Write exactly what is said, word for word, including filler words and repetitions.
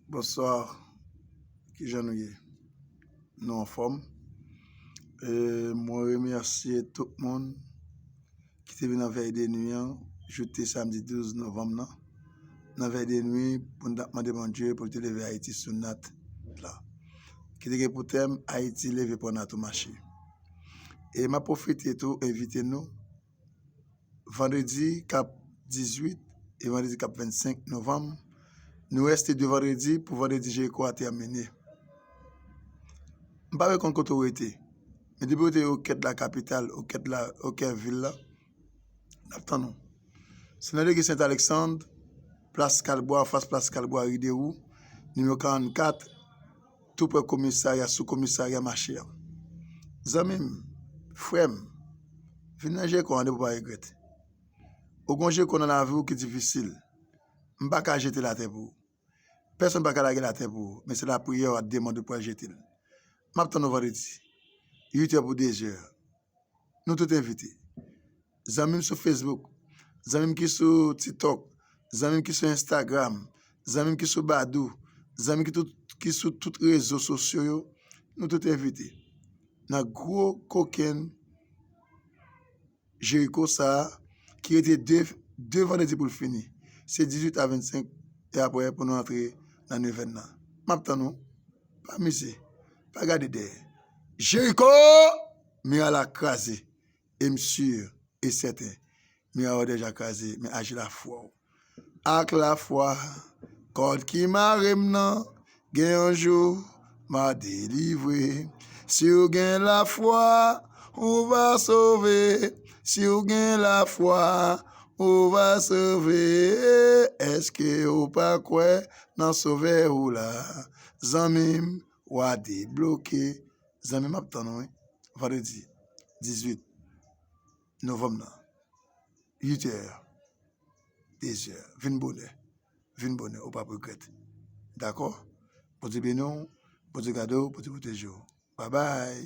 Bonswa, kijan nou ye? Nou anfòm? E mwen remèsye tout moun ki te vin nan vèy de nwi an, jou te samdi douz novanm nan, nan vèy de nwi pou n t ap mande Bondye pou l te leve Ayiti sou nat la, ki te gen pou tèm Ayiti leve pran nat ou mache. E m ap pwofite tou envite nou, vandredi k ap dizuit e vandredi k ap vennsenk novanm, nou reste de vandredi pou vandredi Jeriko a tèmine. M pa rekonn kote w rete, men depi w rete okèt la kapital, okèt la, okèt vil la, n ap tann ou. Se nan legliz Sent Aleksann, plas Kalbwa, fas plas Kalbwa, ri Derou, nimewo karannkat, tou prè komisarya, sou komisarya mache a. Zanmi m, frè m, vin nan Jeriko an depi w pa regrèt. Ou gon Jeriko nan lavi w ki difisil. M pa ka jete l atè pou ou. Pèsonn pa ka lage l atè pou ou, men se lapriyè w ap demande pou al jete l. M ap tann ou vandredi, uit è pou dezè. Nou tout envite. Zanmi m sou Facebook, zanmi m ki sou TikTok, zanmi m ki sou Instagram, zanmi m ki sou Badoo, zanmi m ki tout, ki sou tout rezo sosyo yo, nou tout envite. Nan gwo kokenn Jeriko sa a, ki rete de, de vandredi pou l fini. Se dizuit a vennsenk, e apre pou nou antre nan nevèn nan. M ap tann ou. Pa mize. Pa gade dèyè. Jeriko! Miray la kraze. E m si e sèten, miray ou deja kraze, men aji lafwa w. Ak lafwa, kòd ki mare m nan, gen yon jou, m a delivre. Si w gen lafwa, ou va sove. Si w gen lafwa, ou va sove. Èske ou pa kwè nan Sovè ou la? Zanmi m, w a debloke. Zanmi m ap tann ou, wi. Vandredi dizuit novanm nan, uit è, dezè. Vin bonè. Vin bonè, ou p ap regrèt. Dakò? Bondye beni w, Bondye gade w, Bondye pwoteje w. Babay!